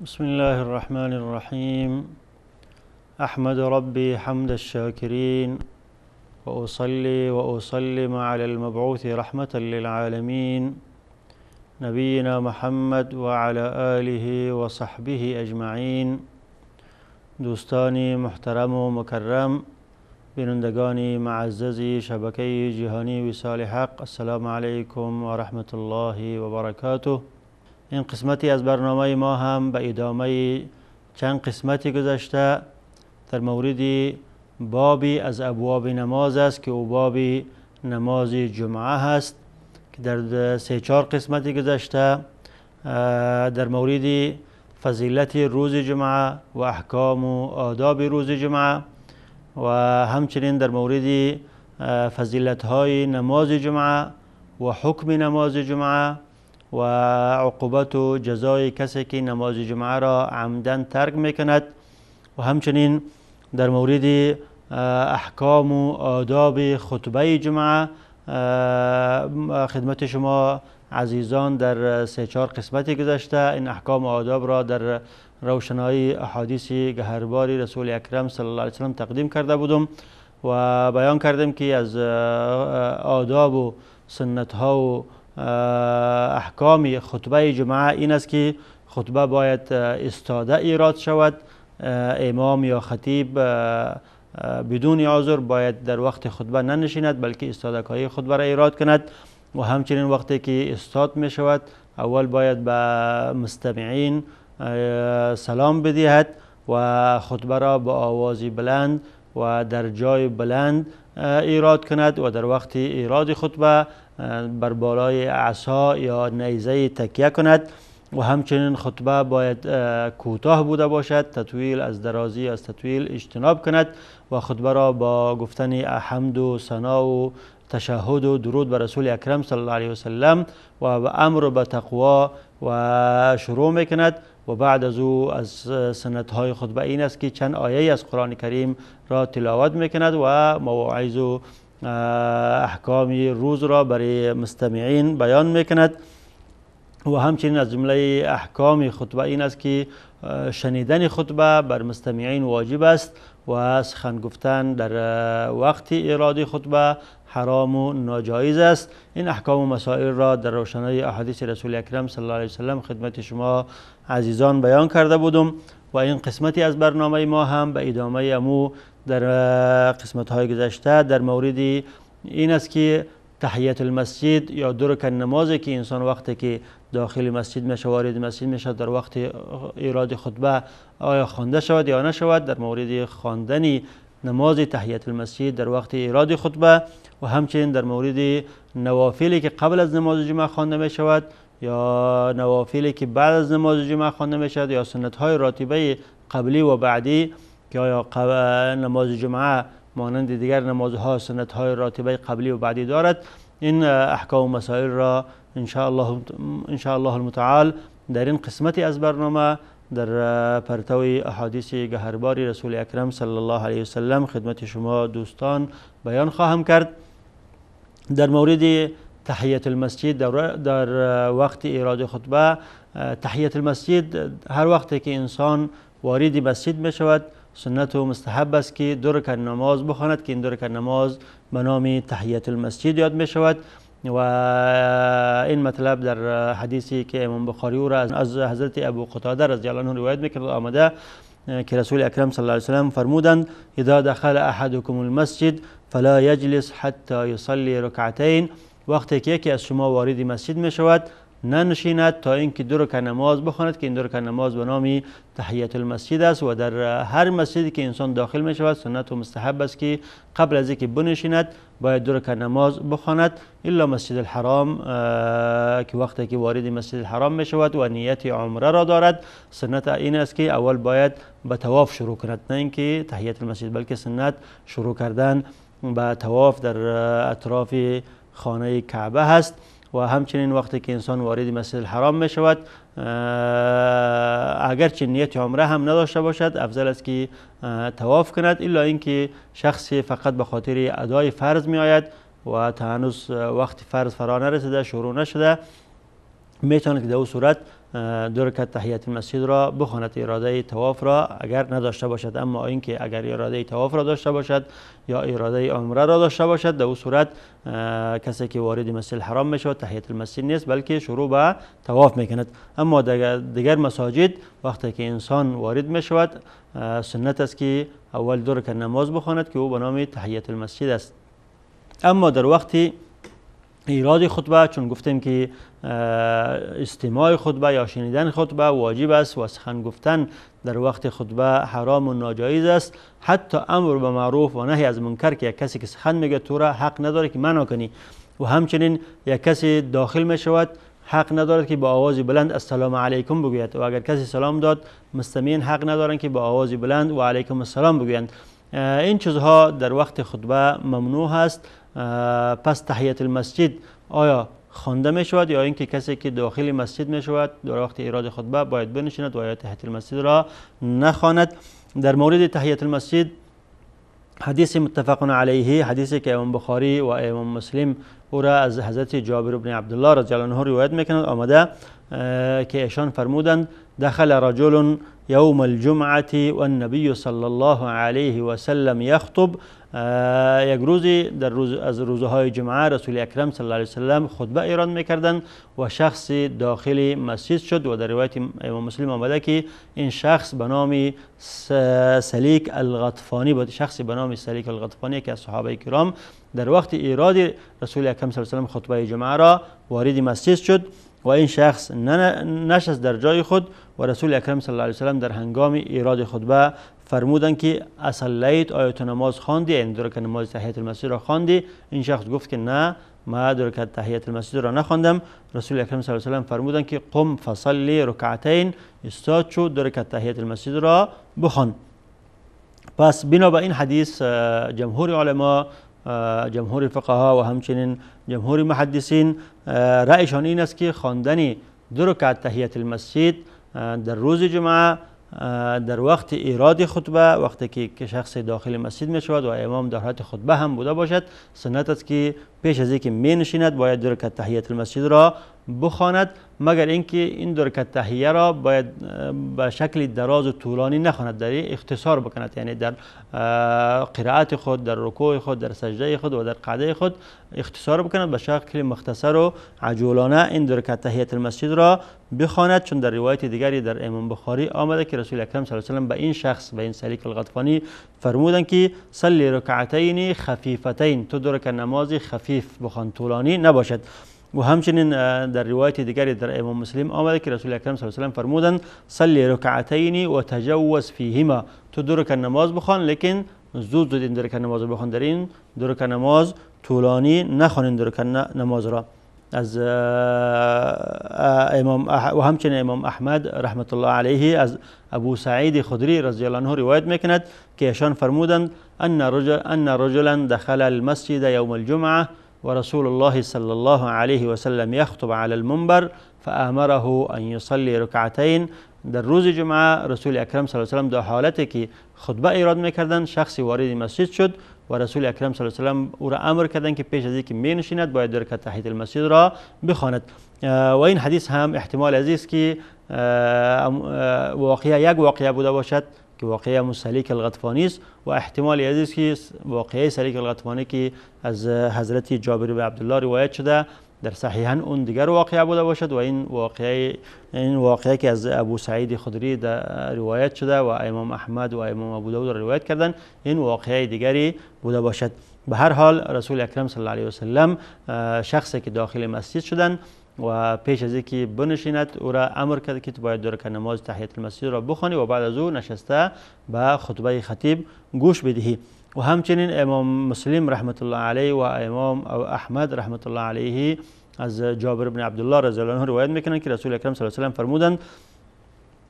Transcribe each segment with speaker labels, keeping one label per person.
Speaker 1: بسم الله الرحمن الرحیم. احمد ربی حمد الشاکرین واصلي واسلم على المبعوث رحمة للعالمین نبینا محمد وعلى آله وصحبه اجمعین. دوستان محترم و مکرم، بینندگان معزز شبکه جهانی وصال حق، السلام علیکم و رحمت الله و برکاته. این قسمتی از برنامه ما هم به ادامه چند قسمتی گذشته در مورد بابی از ابواب نماز است که او باب نماز جمعه هست که در سه چهار قسمتی گذشته در مورد فضیلت روز جمعه و احکام و آداب روز جمعه و همچنین در مورد فضیلت های نماز جمعه و حکم نماز جمعه و عقوبت و جزای کسی که نماز جمعه را عمدن ترک میکند و همچنین در مورد احکام و آداب خطبه جمعه خدمت شما عزیزان در سه چهار قسمت گذشته این احکام و آداب را در روشنایی احادیث گهربار رسول اکرم صلی الله علیه وسلم تقدیم کرده بودم و بیان کردم که از آداب و سنت ها و احکام خطبه جمعه این است که خطبه باید استاده ایراد شود. امام یا خطیب بدون عذر باید در وقت خطبه ننشیند، بلکه استادکاری خطبه را ایراد کند و همچنین وقتی که استاد می شود اول باید به مستمعین سلام بدهد و خطبه را با آواز بلند و در جای بلند ایراد کند و در وقت ایراد خطبه بر بالای عصا یا نیزه تکیه کند و همچنین خطبه باید کوتاه بوده باشد، تطویل از درازی از تطویل اجتناب کند و خطبه را با گفتن حمد و ثنا و تشهد و درود بر رسول اکرم صلی الله علیه وسلم و به امر به تقوا و شروع میکند و بعد از او از سنت های خطبه این است که چند آیه از قرآن کریم را تلاوت میکند و مواعظ و احکام روز را برای مستمعین بیان میکند و همچنین از جمله احکام خطبه این است که شنیدن خطبه بر مستمعین واجب است و سخن گفتن در وقت ایراد خطبه حرام و ناجایز است. این احکام و مسائل را در روشنای احادیث رسول اکرم صلی الله علیه وسلم خدمت شما عزیزان بیان کرده بودم و این قسمتی از برنامه ما هم به ادامه امو در قسمت های گذشته در مورد این است که تحیت المسجد یا دو رکعت نمازی که انسان وقتی که داخل مسجد میشه، وارد مسجد میشه، در وقت ایراد خطبه آیا خوانده شود یا نشود، در مورد خواندن نماز تحیت المسجد در وقت ایراد خطبه و همچنین در مورد نوافلی که قبل از نماز جمعه خوانده می شود یا نوافلی که بعد از نماز جمعه خوانده می شود یا سنت های راتبه قبلی و بعدی که آیا نماز جمعه مانند دیگر نمازها سنت های راتبه قبلی و بعدی دارد. این احکام و مسائل را ان شاء الله المتعال در این قسمتی از برنامه در پرتو احادیث گهربار رسول اکرم صلی الله علیه وسلم خدمت شما دوستان بیان خواهم کرد. در مورد تحیت المسجد در وقت ایراد خطبه، تحیت المسجد هر وقتی که انسان وارد مسجد می شود سنت و مستحب است که دو رکعت نماز بخواند که این دو رکعت نماز به نام تحیت المسجد یاد می شود و این مطلب در حدیثی که امام بخاری او را از حضرت ابو قتاده رضی الله عنه روایت میکرد آمده که رسول اکرم صلی الله علیه وسلم فرمودند اذا دخل احدكم المسجد فلا يجلس حتى يصلي ركعتين. وقتی که یکی از شما وارد مسجد می شود ننشیند تا اینکه دو رکعت نماز بخواند که این دو رکعت نماز به نام تحیت المسجد است و در هر مسجدی که انسان داخل می شود سنت و مستحب است که قبل از اینکه بنشیند باید دو رکعت نماز بخواند، الا مسجد الحرام که وقتی که وارد مسجد الحرام می شود و نیت عمره را دارد سنت این است که اول باید به طواف شروع کند، نه اینکه تحیت المسجد، بلکه سنت شروع کردن به طواف در اطراف خانه کعبه هست. و همچنین وقتی که انسان وارد مسجد الحرام می شود اگرچه نیت عمره هم نداشته باشد افضل است که طواف کند، الا اینکه شخصی فقط به خاطر ادای فرض می آید و تا هنوز وقت فرض فرا نرسیده، شروع نشده، میتواند که در او صورت دو رکعت تحیت المسجد را بخواند، اراده طواف را اگر نداشته باشد. اما اینکه اگر اراده طواف را داشته باشد یا اراده عمره را داشته باشد، در او صورت کسی که وارد مسجد الحرام می شود تحیت المسجد نیست، بلکه شروع به طواف میکند. اما دیگر مساجد وقتی که انسان وارد می شود سنت است که اول دو رکعت نماز بخواند که او به نام تحیت المسجد است. اما در وقت ایراد خطبه، چون گفتیم که استماع خطبه یا شنیدن خطبه واجب است و سخن گفتن در وقت خطبه حرام و ناجایز است، حتی امر به معروف و نهی از منکر که یک کسی که سخن میگه تو را حق نداره که منع کنی، و همچنین یک کسی داخل میشود حق ندارد که با آواز بلند السلام علیکم بگوید، و اگر کسی سلام داد مستمعین حق ندارند که با آواز بلند و علیکم السلام بگویند. این چیزها در وقت خطبه ممنوع است. پس تحیت المسجد آیا خوانده می شود یا اینکه کسی که داخل مسجد می شود در وقت ایراد خطبه باید بنشیند و یا تحیت المسجد را نخواند؟ در مورد تحیت المسجد حدیث متفق علیه، حدیثی که امام بخاری و امام مسلم او را از حضرت جابر بن عبدالله رضی الله عنه روایت میکنند، آمده که ایشان فرمودند دخل رجل يوم الجمعة والنبي صلى الله عليه وسلم يخطب. یک روزی در روز از روزهای جمعه رسول اکرم صلی الله علیه وسلم خطبه ایراد میکردند و شخص داخل مسجد شد، و در روایت امام مسلم آمده که این شخص به نام سلیک الغطفانی بود، شخصی به نام سلیک الغطفانی که از صحابه کرام در وقت ایراد رسول اکرم صلی الله علیه وسلم خطبه جمعه را وارد مسجد شد و این شخص نشست در جای خود، و رسول اکرم صلی الله علیه وسلم در هنگام ایراد خطبه فرمودند که اصلیت، آیا تو نماز خواندی؟ یعنی دو رکعت نماز تحیت المسجد را خواندی؟ این شخص گفت که نه، ما دو رکعت تحیت المسجد را نخواندم. رسول اکرم صلی الله علیه وسلم فرمودند که قم فصلی رکعتین، استاد شو دو رکعت تحیت المسجد را بخوان. پس بنا به این حدیث جمهور علما، جمهور فقها و همچنین جمهور محدثین رأیشان این است که خواندن دو رکعت تحیت المسجد در روز جمعه در وقت ایراد خطبه، وقتی که شخص داخل مسجد می شود و امام در حالت خطبه هم بوده باشد، سنت است که پیش از اینکه می نشیند باید دو رکعت تحیت المسجد را بخواند، مگر اینکه این دو رکعت تحیه را باید به شکل دراز و طولانی نخواند، در اختصار بکند، یعنی در قرائت خود، در رکوع خود، در سجده خود و در قعده خود اختصار بکند، به شکل مختصر و عجولانه این دو رکعت تحیت المسجد را بخواند. چون در روایت دیگری در امام بخاری آمده که رسول اکرم صلی الله علیه و سلم به این شخص، به این سلیک الغطفانی فرمودند که صلی رکعتین خفیفتین، تو دو رکعت نماز خفیف بخوان، طولانی نباشد. و همچنین در روایت دیگری در امام مسلم آمده که رسول اکرم صلی الله علیه و سلم فرمودند صلی رکعتین و تجوز فیهما، تو دو رکعت نماز بخوان، لیکن زود زود این دو رکعت نماز بخوان، در این دو رکعت نماز طولانی نخوان این دو رکعت نماز را. از امام و همچنین امام احمد رحمت الله علیه از ابو سعید خدری رضی الله عنه روایت میکند که ایشان فرمودند ان رجلا دخل المسجد یوم الجمعه ورسول الله صلى الله عليه وسلم يخطب على المنبر فآمره أن يصلي ركعتين. در روز جمعه رسول اکرم صلی الله علیه و سلم در حالتی که خطبه ایراد میکردند شخصی وارد مسجد شد و رسول اکرم صلی الله علیه و سلم او را امر کردند که پیش از اینکه می نشیند باید دو رکعت تحیت المسجد را بخواند. و این حدیث هم احتمال عزیز که واقعه یک واقعه بوده باشد که واقعه سلیک الغطفانی است، و احتمال عزیز که واقعه سلیک الغطفانی که از حضرت جابر بن عبدالله روایت شده در صحیحا اون دیگر واقعه بوده باشد، و این واقعه که از ابو سعید خدری روایت شده و امام احمد و امام ابو داود روایت کردن، این واقعه دیگری بوده باشد. به هر حال رسول اکرم صلی الله علیه و سلم شخصی که داخل مسجد شدن و پیش از اینکه بنشیند او را امر کرد که تو باید دو رکعت نماز تحیت المسجد را بخوانی و بعد از او نشسته به خطبه خطیب گوش بدهی. و همچنین امام مسلم رحمت الله علیه و امام احمد رحمت الله علیه از جابر بن عبدالله رضی الله عنه روایت میکنند که رسول اکرم صلی الله علیه و سلم فرمودند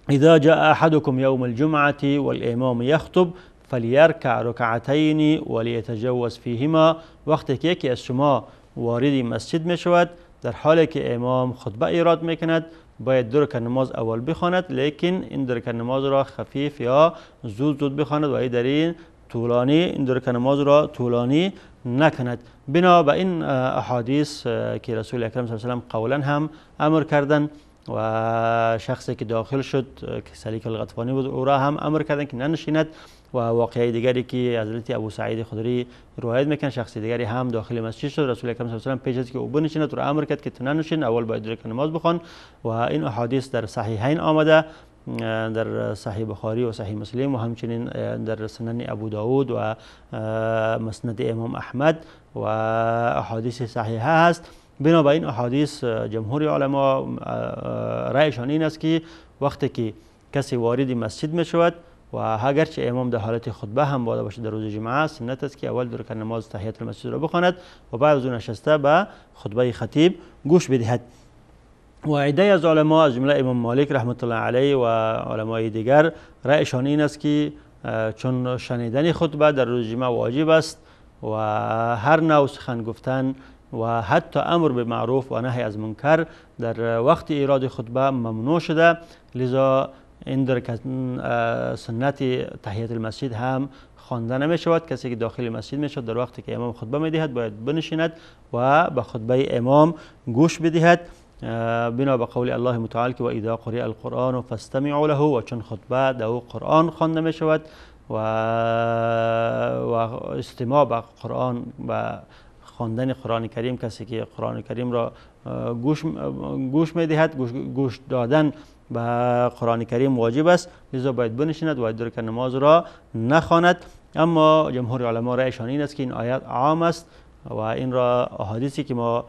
Speaker 1: اذا جاء احدكم يوم الجمعة والامام يخطب فليركع ركعتين وليتجوز فيهما. وقتی که یکی از شما وارد مسجد می شود در حالی که امام خطبه ایراد میکند باید دو رکعت نماز اول بخواند، لیکن این دو رکعت نماز را خفیف یا زود زود بخواند و در این طولانی این دو رکعت نماز را طولانی نکند. بنا به این احادیث که رسول اکرم صلی الله علیه و سلم قولا هم امر کردند و شخصی که داخل شد که سلیک الغطفانی بود او را هم امر کردند که ننشیند. و واقعه دیگری که حضرت ابو سعید خدری روایت میکنه، شخص دیگری هم داخل مسجد شد، رسول اکرم صلی الله علیه و سلم پیش از که او بنشیند او را امر کرد که تو ننشین، اول باید دو رکعت نماز بخوان. و این احادیث در صحیحین آمده، در صحیح بخاری و صحیح مسلم و همچنین در سنن ابو داود و مسند امام احمد و احادیث صحیحه هست. بنابراین احادیث جمهور علما رأیشان این است که وقتی که کسی وارد مسجد می شود و اگرچه امام در حالت خطبه هم باده باشد در روز جمعه، سنت است که اول دو رکعت نماز تحیت المسجد را بخواند و بعد از اون نشسته به خطبه خطیب گوش بدهد. و عده از علما از جمله امام مالک رحمت الله علیه و علمای دیگر رأیشان این است که چون شنیدن خطبه در روز جمعه واجب است و هر نوع سخن گفتن و حتی امر به معروف و نهی از منکر در وقت ایراد خطبه ممنوع شده، لذا این در سنت تحیت المسجد هم خوانده نمی شود. کسی که داخل مسجد می شود در وقتی که امام خطبه می دهد باید بنشیند و به خطبه امام گوش بدهد، بنا به قول الله متعال که و اذا قرئ القرآن فاستمعوا له، و چون خطبه در او قرآن خوانده می شود و استماع به قرآن و خواندن قرآن کریم، کسی که قرآن کریم را گوش می دهد، گوش دادن به قرآن کریم واجب است، لذا باید بنشیند و دو رکعت نماز را نخواند. اما جمهور علما رأیشان این است که این آیات عام است و این را احادیثی که ما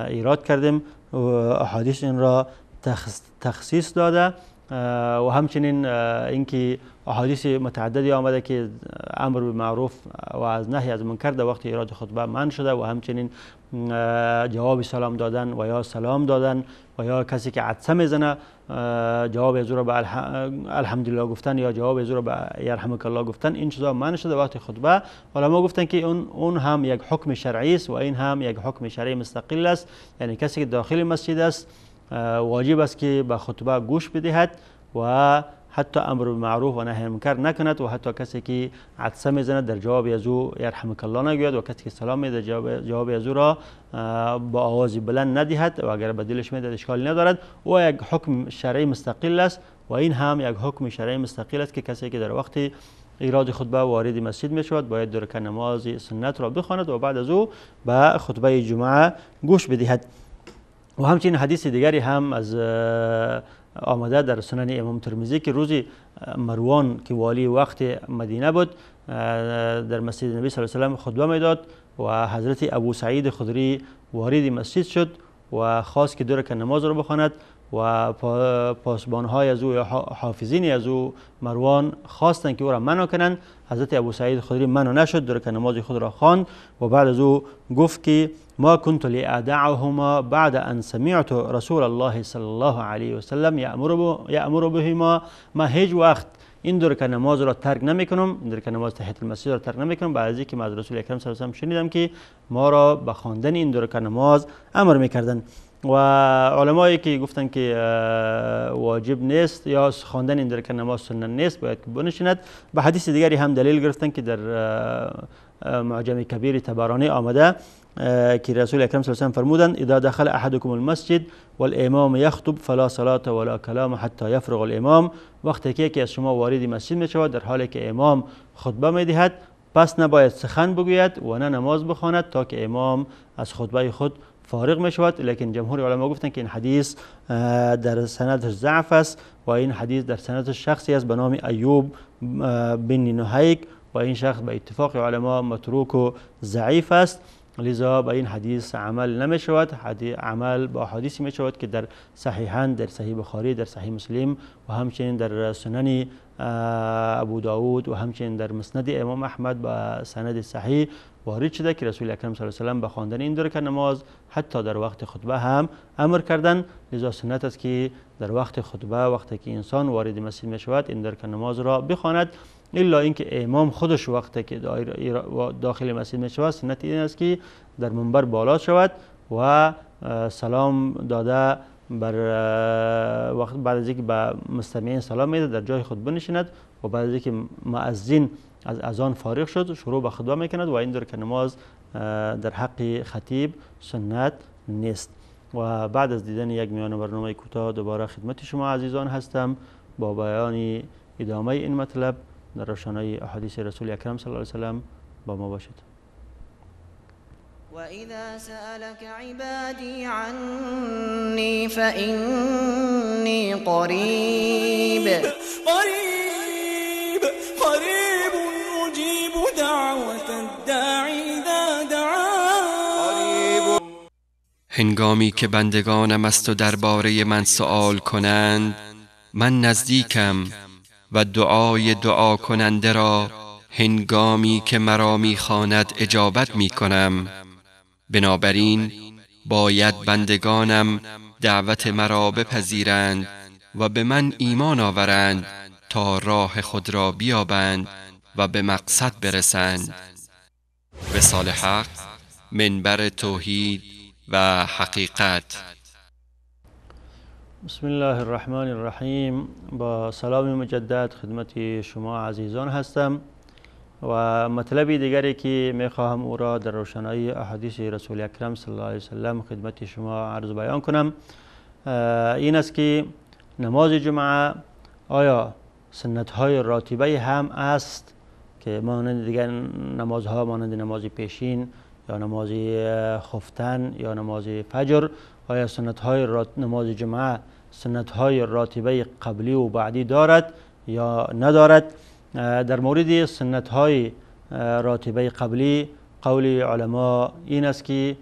Speaker 1: ایراد کردیم احادیث این را تخصیص داده و همچنین اینکه احادیث متعددی آمده که امر به معروف و از نهی از منکر در وقت ایراد خطبه منع شده و همچنین جواب سلام دادن و یا سلام دادن و یا کسی که عطسه میزنه جواب از او را به الحمدلله گفتن یا جواب از او را به یرحمک الله گفتن، این چیزا منع شده وقت خطبه. علما گفتن که اون هم یک حکم شرعی است و این هم یک حکم شرعی مستقل است، یعنی کسی که داخل مسجد است واجب است که به خطبه گوش بدهد و حتی امر به معروف و نهی منکر نکند و حتی کسی که عطسه میزند در جواب از او یرحمک الله نگوید و کسی که سلام میده جواب از او را با آواز بلند ندهد و اگر به دلش میدهد اشکالی ندارد. و یک حکم شرعی مستقل است و این هم یک حکم شرعی مستقل است که کسی که در وقت ایراد خطبه وارد مسجد می شود باید دو رکعت نماز سنت را بخواند و بعد از او به خطبه جمعه گوش بدهد. و همچنین حدیث دیگری هم از آمده در سنن امام ترمذی که روزی مروان که والی وقت مدینه بود در مسجد نبی صلی الله علیه و سلم خطبه میداد و حضرت ابو سعید خدری وارد مسجد شد و خواست که دو رکعت نماز را بخواند و پاسبانهای از او یا حافظین از او مروان خواستند که او را منع کنند. حضرت ابو سعید خدری منع نشد، دو رکعت نماز خود را خواند و بعد از او گفت که ما كنت لأدعهما بعد أن سمعت رسول الله صلی الله علیه و سلم یأمر بهما. ما هیچ وقت این دو رکعت نماز را ترک نمیکنم، این دو رکعت نماز تحیت المسجد را ترک نمیکنم بعد از اینکه من از رسول اکرم صلی الله علیه و سلم شنیدم که ما را به خواندن این دو رکعت نماز امر میکردند. و علمایی که گفتن که واجب نیست یا خواندن این دو رکعت نماز سنت نیست باید که بنشیند، به حدیث دیگری هم دلیل گرفتن که در معجم کبیر طبرانی آمده که رسول اکرم صلی الله علیه و سلم فرمودند اذا دخل احدكم المسجد والامام يخطب فلا صلاة ولا كلام حتى يفرغ الامام. وقتی که یکی از شما وارد مسجد می شود در حالی که امام خطبه می دهد پس نباید سخن بگوید و نه نماز بخواند تا که امام از خطبه خود فارغ می شود. لیکن جمهور علما گفتند که این حدیث در سندش ضعف است و این حدیث در سند شخصی است به نام ایوب بن نهیک و این شخص به اتفاق علما متروک و ضعیف است، لذا به این حدیث عمل نمی شود. عمل با حدیثی می شود که در صحیحان، در صحیح بخاری، در صحیح مسلم و همچنین در سنن ابو داود و همچنین در مسند امام احمد با سند صحیح وارد شده که رسول اکرم صلی الله علیه و سلم به خواندن این دو رکعت نماز حتی در وقت خطبه هم امر کردن. لذا سنت است که در وقت خطبه وقتی که انسان وارد مسجد می شود این دو رکعت نماز را بخواند، الا اینکه امام خودش وقتی که داخل مسجد می شود سنت این است که در منبر بالا شود و سلام داده بر وقت بعد از اینکه به مستمعین سلام میده در جای خود بنشیند و بعد از اینکه مؤذن از اذان فارغ شد شروع به خطبه میکند و این دو رکعت نماز در حق خطیب سنت نیست. و بعد از دیدن یک میان برنامه کوتاه دوباره خدمت شما عزیزان هستم با بیان ادامه این مطلب در روشنایی احادیث رسول اکرم صلی الله علیه و سلم. با ما باشید.
Speaker 2: وإذا سألك عبادي عني فإني قريب
Speaker 3: قريب قريب أجيب دعوة الداعي إذا دعان.
Speaker 4: هنگامی که بندگانم از تو درباره من سؤال کنند، من نزدیکم و دعای دعا کننده را هنگامی که مرا می‌خواند اجابت می‌کنم. بنابراین باید بندگانم دعوت مرا بپذیرند و به من ایمان آورند تا راه خود را بیابند و به مقصد برسند. وصال حق، منبر توحید و حقیقت.
Speaker 1: بسم الله الرحمن الرحیم. با سلام مجدد خدمت شما عزیزان هستم و مطلب دیگری که میخواهم او را در روشنایی احادیث رسول اکرم صلی الله علیه وسلم خدمت شما عرض بیان کنم این است که نماز جمعه آیا سنت های راتبه هم است که مانند دیگر نمازها، مانند نماز پیشین یا نماز خفتن یا نماز فجر، آیا سنت های نماز جمعه سنت های راتبه قبلی و بعدی دارد یا ندارد؟ در مورد سنت های راتبه قبلی قول علما این است که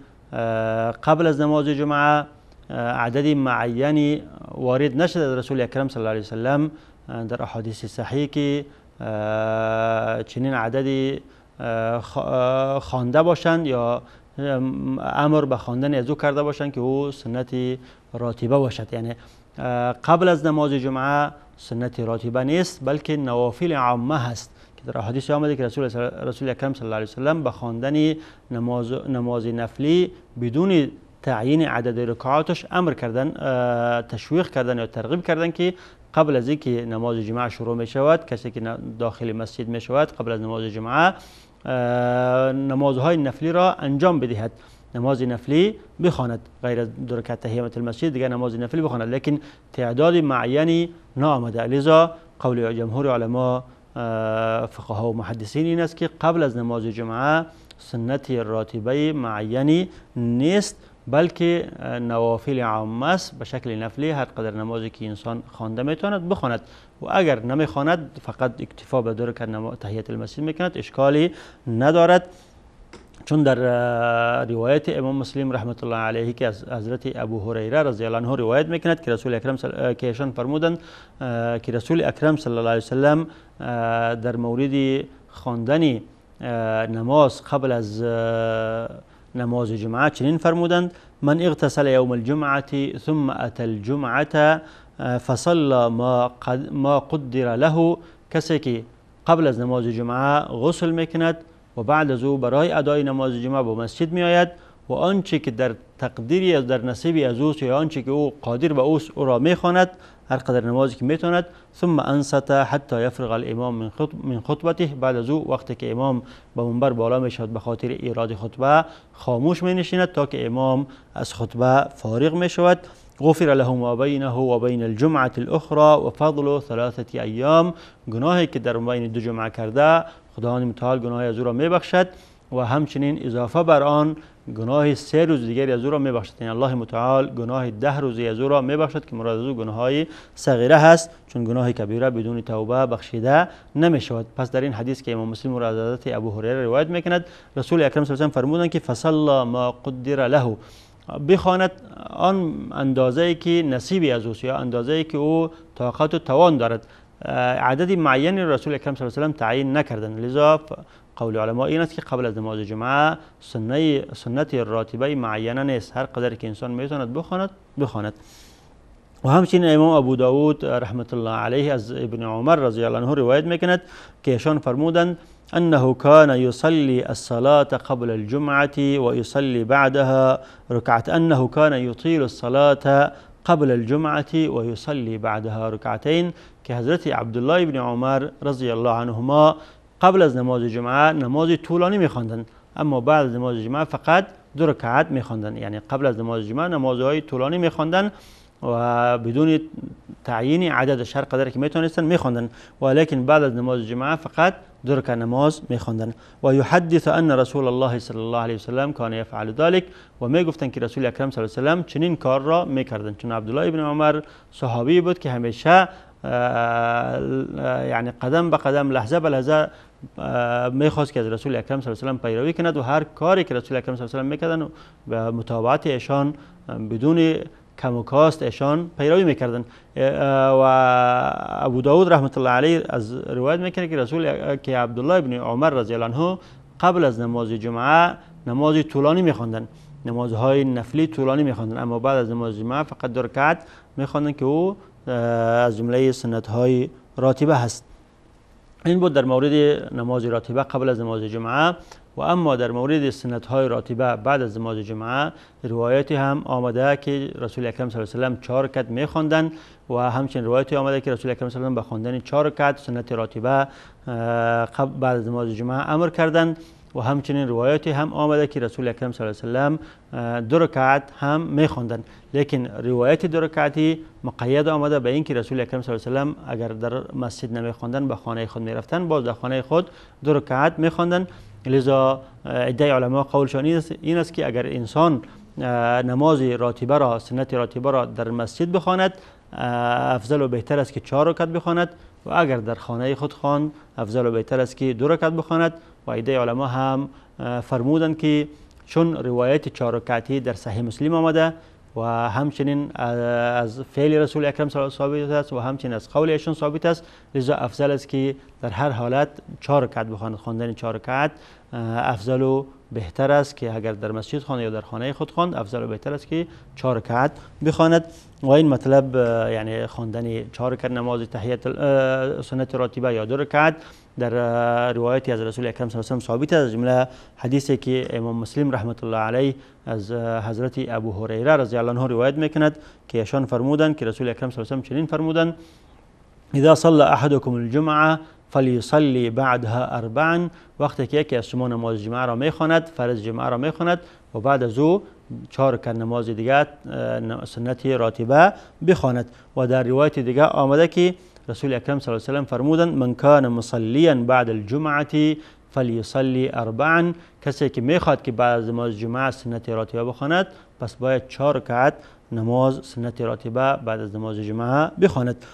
Speaker 1: قبل از نماز جمعه عدد معینی وارد نشده از رسول اکرم صلی الله علیه وسلم در احادیث صحیح که چنین عددی خوانده باشند یا امر به خواندن از او کرده باشند که او سنت راتبه باشد. یعنی قبل از نماز جمعه سنت راتبه نیست، بلکه نوافل عامه هست که در احادیث آمده که رسول اکرم صلی الله علیه وسلم به خواندن نماز نفلی بدون تعیین عدد رکعاتش امر کردن، تشویق کردن یا ترغیب کردن که قبل از اینکه نماز جمعه شروع می شود، کسی که داخل مسجد می شود قبل از نماز جمعه نمازهای نفلی را انجام بدهد، نماز نفلی بخواند، غیر از دو رکعت تحیت المسجد دیگر نماز نفلی بخواند، لیکن تعداد معینی نآمده. لذا قول جمهور علما فقها و محدثین این است که قبل از نماز جمعه سنت راتبه معینی نیست، بلکه نوافل عامه است به شکل نفلی، هر قدر نمازی که انسان خوانده میتواند بخواند و اگر نمیخواند فقط اکتفا به دو رکعت تحیت المسجد میکند، اشکالی ندارد. چون در روایت امام مسلم رحمت الله علیه که از حضرت ابو هریره رضی الله عنه روایت میکند که رسول اکرم که ایشان فرمودند که رسول اکرم صلی الله علیه وسلم در مورد خواندن نماز قبل از نماز جمعه چنین فرمودند: من اغتسل یوم الجمعه ثم اتى الجمعه فصلى ما قدر له. کسی که قبل از نماز جمعه غسل میکند و بعد از او برای ادای نماز جمعه به مسجد می آید و آنچه که در تقدیری از در نصیبی از اوست یا آنچه که او قادر به اوست او را میخواند، هر قدر نمازی که میتواند، ثم انصت حتی یفرغ الامام من خطبته. بعد از او وقتی که امام به منبر بالا می شود به خاطر ایراد خطبه خاموش می نشیند تا که امام از خطبه فارغ می شود. غفر له ما بینه و بین الجمعه الاخرى و فضل ثلاثه ایام. گناهی که در بین دو جمعه کرده خداوند متعال گناه از او را میبخشد و همچنین اضافه بر آن گناه 3 روز دیگری از او را میبخشد. یعنی الله متعال گناه 10 روزی از او را میبخشد که مراد از او گناههای صغیره هست، چون گناه کبیره بدون توبه بخشیده نمیشود. پس در این حدیث که امام مسلم را از حضرت ابو هریره روایت میکند، رسول اکرم صلی الله علیه و فرمودند که فصلى ما قدر له، بخواند آن اندازه‌ای که نصیبی از اوست یا اندازه‌ای که او طاقت و توان دارد. عدد معین رسول اکرم صلی الله علیه و سلم تعیین نکردند. لذا قول علما این است که قبل از نماز جمعه سنت راتبه معینه نیست، هر قدر که انسان میتواند بخواند. و همچنین امام ابو داود رحمت الله علیه از ابن عمر رضی الله عنه روایت میکند که ایشان فرمودند أنه كان يصلي الصلاة قبل الجمعة ويصلي بعدها ركعة، أنه كان يطيل الصلاة قبل الجمعة ويصلي بعدها ركعتين. که حضرت عبدالله ابن عمر رضی الله عنهما قبل از نماز جمعه نماز طولانی میخواندند، اما بعد از نماز جمعه فقط دو رکعت میخواندن، یعنی قبل از نماز جمعه نمازهای طولانی میخواندن و بدون تعیین عددش هر قدر که میتونستن میخواندن، ولیکن بعد از نماز جمعه فقط دو رکعت نماز میخواندن. و یحدث ان رسول الله صلی الله علیه وسلم کان یفعل ذلك، و میگفتن که رسول اکرم صلی الله علیه وسلم چنین کار را میکردن، چون عبدالله ابن عمر صحابی بود که همیشه یعنی قدم به قدم لحظه به لحظه میخواست که از رسول اکرم صلی الله علیه وسلم پیروی کند و هر کاری که رسول اکرم صلی الله علیه وسلم میکردن به متابعت ایشان بدون کم و کاست ایشان پیروی میکردن. و ابو داود رحمت الله علیه از روایت میکنه که رسول که عبدالله ابن عمر رضی الله عنه قبل از نماز جمعه نماز طولانی میخواندن، نمازهای نفلی طولانی میخواندن، اما بعد از نماز جمعه فقط دو رکعت میخواندن که او از جمله سنت های راتبه هست. این بود در مورد نماز راتبه قبل از نماز جمعه. و اما در مورد سنت های راتبه بعد از نماز جمعه روایتی هم آمده که رسول اکرم صلی الله علیه و سلم 4 رکعت میخواندن و همچنین روایتی آمده که رسول اکرم صلی الله علیه و سلم به خواندن 4 رکعت سنت راتبه قبل بعد از نماز جمعه امر کردند. و همچنین روایتی هم آمده که رسول اکرم صلی الله علیه و سلم 2 رکعت هم میخواندند، لیکن روایت 2 رکعتی مقید آمده به اینکه رسول اکرم صلی الله علیه و سلم اگر در مسجد نمیخواندند به خانه خود میرفتند، باز در خانه خود 2 رکعت میخواندند. لذا عده علما قولشان این است که اگر انسان نماز راتبه را سنت راتبه را در مسجد بخواند افضل و بهتر است که 4 رکعت بخواند، و اگر در خانه خود خواند افضل و بهتر است که 2 رکعت بخواند. و عده علما هم فرمودند که چون روایت 4 رکعتی در صحیح مسلم آمده و همچنین از فعل رسول اکرم صلی الله علیه و ثابت است و همچنین از قول ایشان ثابت است، لذا افضل است که در هر حالت 4 رکعت بخواند. خواندن 4 رکعت افضل و بهتر است که اگر در مسجد خواند یا در خانه خود خواند افضل و بهتر است که 4 رکعت بخواند. و این مطلب یعنی خواندن 4 رکعت نماز تحیت سنت راتبه یا 2 رکعت در روایتی از رسول اکرم صلی الله علیه و سلم ثابت است، از جمله حدیثی که امام مسلم رحمت الله علیه از حضرت ابو هریره رضی الله عنه روایت میکند که ایشان فرمودند که رسول اکرم صلی الله علیه و سلم چنین فرمودند: اذا صلى احدكم الجمعه فلیصلی بعدها اربعا. وقتی که یکی از شما نماز جمعه را میخواند، فرض جمعه را میخواند و بعد از او 4 رکعت نماز دیگر سنت راتبه بخواند. و در روایت دیگر آمده که رسول اکرم صلی الله علیه و سلم فرمودند: من کان مصلیا بعد الجمعه فلیصلی اربعا. کسی که میخواد که بعد از نماز جمعه سنت راتبه بخواند پس باید 4 رکعت نماز سنت راتبه بعد از نماز جمعه بخواند.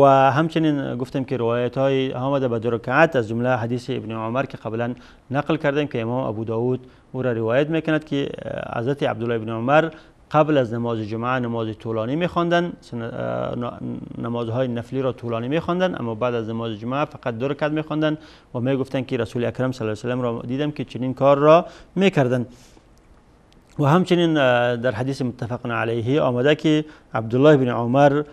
Speaker 1: و همچنین گفتم که روایت های آمده به 2 رکعت، از جمله حدیث ابن عمر که قبلا نقل کردیم که امام ابو داود او را روایت میکند که حضرت عبدالله ابن عمر قبل از نماز جمعه نماز طولانی میخواندند، نمازهای نفلی را طولانی میخواندند، اما بعد از نماز جمعه فقط 2 رکعت میخواندند و میگفتند که رسول اکرم صلی الله علیه و سلم را دیدم که چنین کار را میکردند. و همچنین در حدیث متفق علیه آمده که عبدالله بن عمر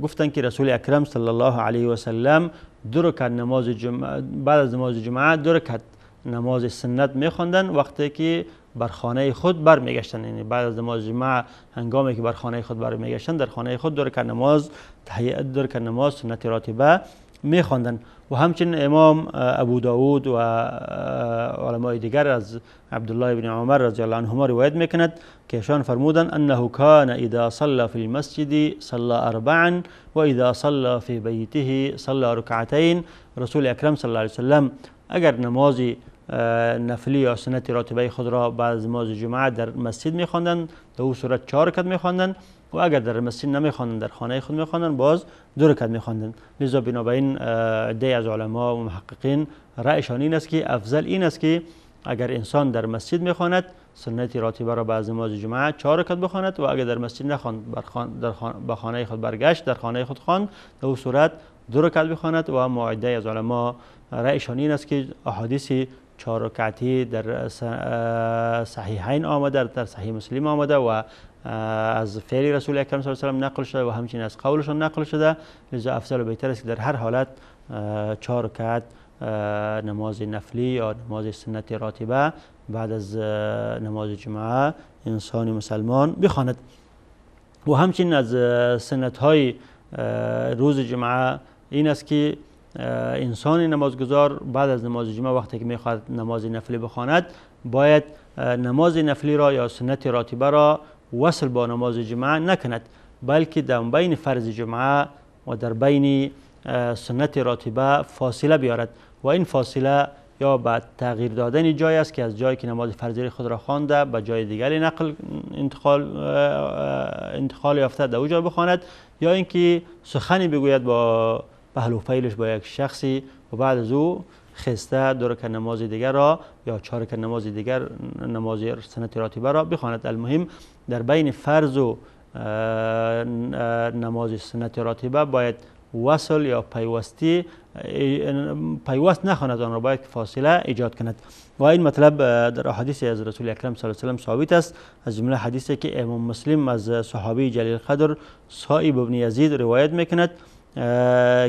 Speaker 1: گفتند که رسول اکرم صلی الله علیه و سلم 2 رکعت نماز جمعه بعد از نماز جمعه 2 رکعت نماز سنت میخواندند وقتی که بر خانه خود برمیگشتند، یعنی بعد از نماز جمعه هنگامی که بر خانه خود برمیگشتند در خانه خود 2 رکعت نماز تحیت 2 رکعت نماز سنت راتبه میخواندند. و همچنین امام ابو داود و علمای دیگر از عبدالله بن عمر رضی الله عنهما روایت میکند که ایشان فرمودند: انه کان اذا صلى فی المسجد صلى اربعا و اذا صلى فی بیته صلى رکعتین. رسول اکرم صلی الله علیه وسلم اگر نماز نفلی یا سنت راتبه خود را بعد از نماز جمعه در مسجد میخواندند در او صورت 4 رکعت میخواندند، و اگر در مسجد نمیخواندند در خانه خود میخواندند باز 2 رکعت میخواندند. لذا بنابراین عده از علما و محققین رأیشان این است که افضل این است که اگر انسان در مسجد میخواند سنت راتبه را بعد از نماز جمعه 4 رکعت بخواند، و اگر در مسجد نخواند به خانه خود برگشت در خانه خود خواند در او صورت 2 رکعت بخواند. و اما عده از علما رأیشان این است که احادیث 4 رکعتی در صحیحین آمده، در صحیح مسلم آمده و از فعل رسول اکرم صلی الله علیه و سلم نقل شده و همچنین از قولشان نقل شده، لذا افضل و بهتر است که در هر حالت 4 رکعت نماز نفلی یا نماز سنت راتبه بعد از نماز جمعه انسان مسلمان بخواند. و همچنین از سنت های روز جمعه این است که انسان نمازگزار بعد از نماز جمعه وقتی که میخواد نماز نفلی بخواند باید نماز نفلی را یا سنت راتبه را وصل با نماز جمعه نکند، بلکه در بین فرض جمعه و در بین سنت راتبه فاصله بیارد و این فاصله یا به تغییر دادن جای است که از جایی که نماز فرضی خود را خوانده به جای دیگری نقل انتقال یافته در او جا بخواند، یا اینکه سخنی بگوید با پهلو پیلش با یک شخصی و بعد از او خسته دو رکعت نماز دیگر را یا 4 رکعت نماز دیگر نماز سنت راتبه را بخواند. المهم در بین فرض و نماز سنت راتبه باید وصل یا پیوستی پیوست نخواند، آن را باید فاصله ایجاد کند. و این مطلب در احادیث از رسول اکرم صلی الله علیه و سلم ثابت است، از جمله حدیثی که امام مسلم از صحابی جلیل قدر صائب بن یزید روایت میکند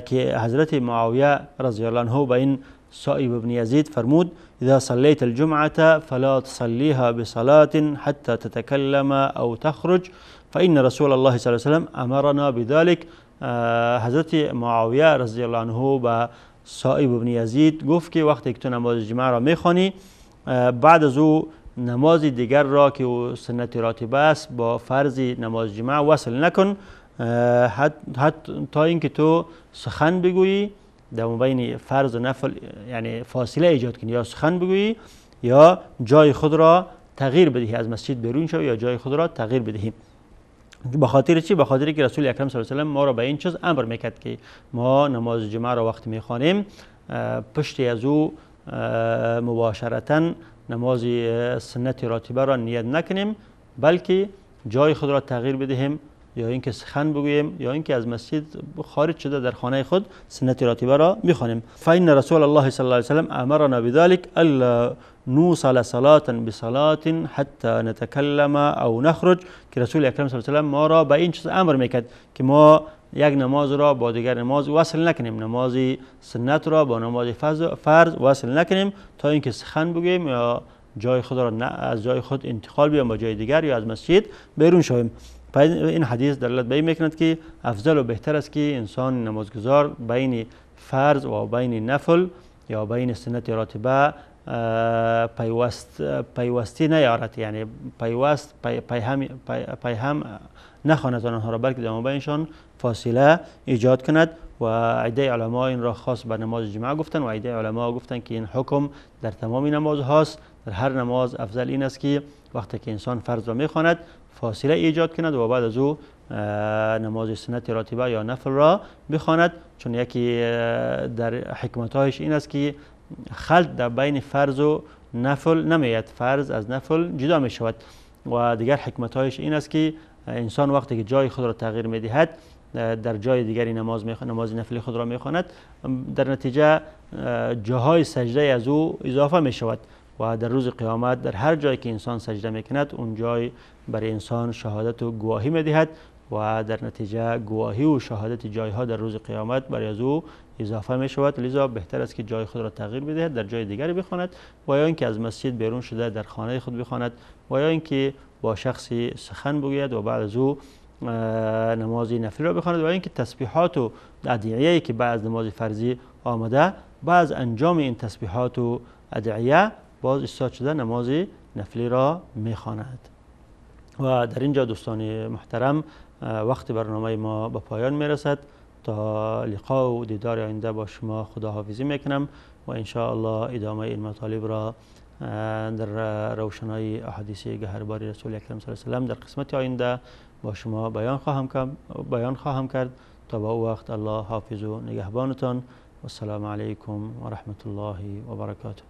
Speaker 1: که حضرت معاویه رضی الله عنه به این صائب بن یزید فرمود: اذا صلیت الجمعة فلا تصليها بصلاة حتى تتكلم او تخرج فإن رسول الله صلی الله علیه و سلم امرنا بذلك. حضرت معاویه رضی الله عنه به صائب بن یزید گفت که وقتی که تو نماز جمعه را میخوانی، بعد از او نماز دیگر را که او سنت راتبه است با فرض نماز جمعه وصل نکن، حتی تا اینکه تو سخن بگویی در بین فرض و نفل، یعنی فاصله ایجاد کنی، یا سخن بگویی یا جای خود را تغییر بدهی، از مسجد بیرون شوی یا جای خود را تغییر بدهی. به خاطر چی؟ به خاطر که رسول اکرم صلی الله علیه و سلم ما را به این چیز امر میکرد که ما نماز جمعه را وقتی میخوانیم پشت از او مباشرتا نماز سنت راتبه را نیت نکنیم، بلکه جای خود را تغییر بدهیم یا اینکه سخن بگوییم یا اینکه از مسجد خارج شده در خانه خود سنت راتبه را میخوانیم. فإن رسول الله صلی الله علیه و سلم امرنا بذلك الا نوصل صلاة بصلاة حتى نتكلم او نخرج، که رسول اکرم صلی الله علیه و سلم ما را به این چیز امر میکرد که ما یک نماز را با دیگر نماز وصل نکنیم، نماز سنت را با نماز فرض وصل نکنیم تا اینکه سخن بگوییم یا جای خود را از جای خود انتقال بیام به جای دیگر یا از مسجد بیرون شویم. این حدیث دلالت به این میکند که افضل و بهتر است که انسان نمازگزار بین فرض و بین نفل یا بین سنت راتبه پیوستی نیارد، یعنی پیوست پیهم نخواند آنها را، بلکه در بینشان فاصله ایجاد کند. و عده علما این را خاص بر نماز جمعه گفتن و عده علما گفتن که این حکم در تمام نماز هاست، در هر نماز افضل این است که وقتی که انسان فرض را میخواند فاصله ایجاد کند و بعد از او نماز سنت راتبه یا نفل را بخواند، چون یکی در حکمتهایش این است که خلط در بین فرض و نفل نمیاد، فرض از نفل جدا می شود. و دیگر حکمتهایش این است که انسان وقتی که جای خود را تغییر می دهد در جای دیگری نماز نفلی خود را میخواند، در نتیجه جاهای سجده از او اضافه می شود و در روز قیامت در هر جایی که انسان سجده میکند اون جای برای انسان شهادت و گواهی میدهد و در نتیجه گواهی و شهادت جایها در روز قیامت برای از او اضافه می شود. لذا بهتر است که جای خود را تغییر بدهد، در جای دیگری بخواند و یا اینکه از مسجد بیرون شده در خانه خود بخواند و یا اینکه با شخصی سخن بگوید و بعد از او نماز نفلی را بخواند و اینکه تسبیحات و ادعیه‌ای که بعد از نماز فرضی آمده، بعد از انجام این تسبیحات و ادعیه باز ایستاد شده نماز نفلی را میخواند. و در اینجا دوستان محترم وقت برنامه ما به پایان میرسد. تا لقاء و دیدار آینده با شما خداحافظی میکنم و ان شاء الله ادامه این مطالب را در روشنای احادیث گهرباری رسول اکرم صلی الله علیه و سلم در قسمت آینده با شما بیان خواهم کرد. تا با او وقت الله حافظ و نگهبانتان. و السلام علیکم و رحمت الله و برکاته.